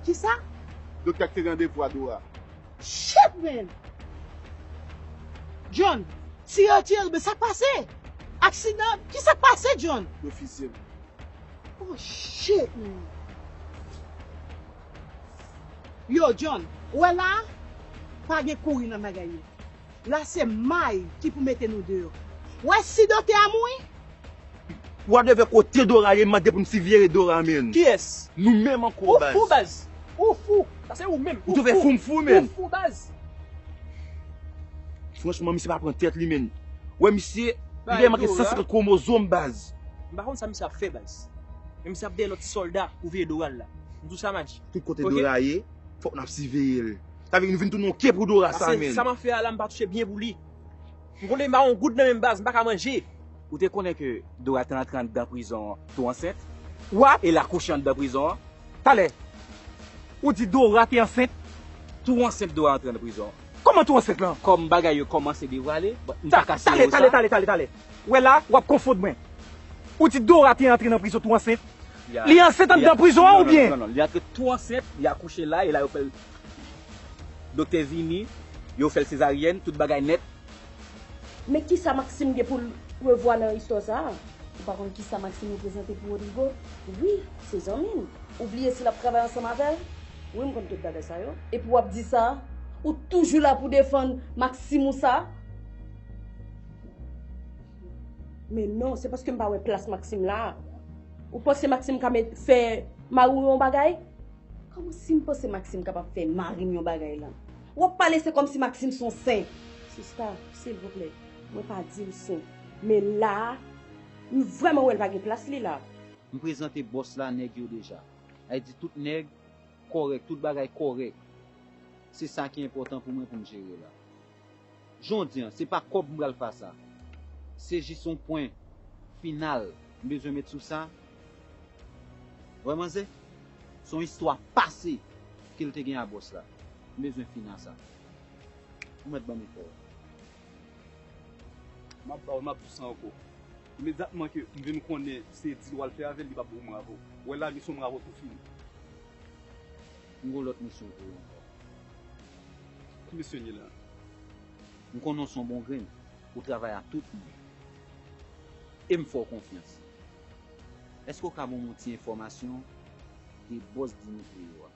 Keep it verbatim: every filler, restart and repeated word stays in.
Kisa? Doktè k te randevou a Dora. Shit, man! John, si yo tire l, men sa k pase? Aksidan? Kisa k pase, John? Yo fize l. Oh, shit, man! Yo, John, ou wè la? Pa gen kouri nan bagay yo. La se may ki pou mete nou deyò. Ou wè si doktè a mouri? Whatever kote Dora ye, m mande pou n siveye Dora, man. Kiyès? Nou menm ankò, Ou baz. Fou, baz. Ou fou. Sa se ou menm. Ou twouve fou m fou, man. Ou fou, baz. Franchman, misye pa pran tèt li, man. Wè, misye, li gen manke san senkant kwomozòm, baz. M pa konn sa misye ap fè, baz. Men misye ap dèyè lòt sòlda pou veye Dora la. M di w sa, Madji. Tout kote Dora ye, fòk n ap siveye l. Sa vle di nou vin tounen yon ke pou Dora sa, man. Sa m ap fè a la, m pa touche byen pou li. M konnen m pa yon goud nan men m, baz, m pa ka manje. Ou te konnen ke Dora te antre anndan prizon an tou ansent? Wap! E l akouche anndan prizon an? Talè, ou di Dora te ansent? Tou ansent Dora antre nan prizon an. Kòman tou ansent lan? Kòm bagay yo kòmanse devwale, m pa ka siye w sa. Talè, talè, talè, talè. Ou wè la, w ap konfonn mwen. Ou di Dora te antre nan prizon tou ansent? Li ansent anndan prizon an oubyen? Non, non, non, li antre tou ansent, li akouche la, e la yo fè l. Doktè vini, yo fè l sezaryèn, tout bagay nèt. Men kisa Maxime gen pou l revwa nan istwa sa a? Ou pa konn kisa Maxime reprezante pou Rodrigo? Wi, se zanmi l. Ou bliye si l ap travay ansanm avè l? Wi, m konn tout bagay sa yo. Epi w ap di sa? Ou toujou la pou defann Maxime ou sa? Men non, se paske m pa wè plas Maxime la. Ou panse Maxime ka met, fè mari w yon bagay? Kòman si m panse Maxime kapab fè mari m yon bagay la? W ap pale se kòmsi Maxime se yon sen. Sista, silvouplè, mwen pa di l sen. Men la a, m vrèman wè l pa gen plas li la. M prezante bòs la nèg yo deja. Sa vle di tout nèg kòrèk, tout bagay kòrèk. Se sa ki enpòtan pou mwen pou m jere la. Jodi an, se pa kòb m pral fè sa. Se jis yon pwen final m bezwen met sou sa. Wè manzè, se yon istwa pase ke l te gen a bòs la. M bezwen fin a sa. Ou mèt ban m efò. M ap ba w, m ap di w sa ankò. Imedyatman ke m vin konnen se dil w al fè avè l, li p ap ba w bravo. Ou wè la, misyon bravo tou fini. M gen yon lòt misyon pou ou ankò. Ki misyon l ye la? M konnen w se yon bon grenn. Ou travay ak tout moun. E m fè w konfyans. Èske w ka ban m yon ti enfòmasyon de bòs Dimitrio a?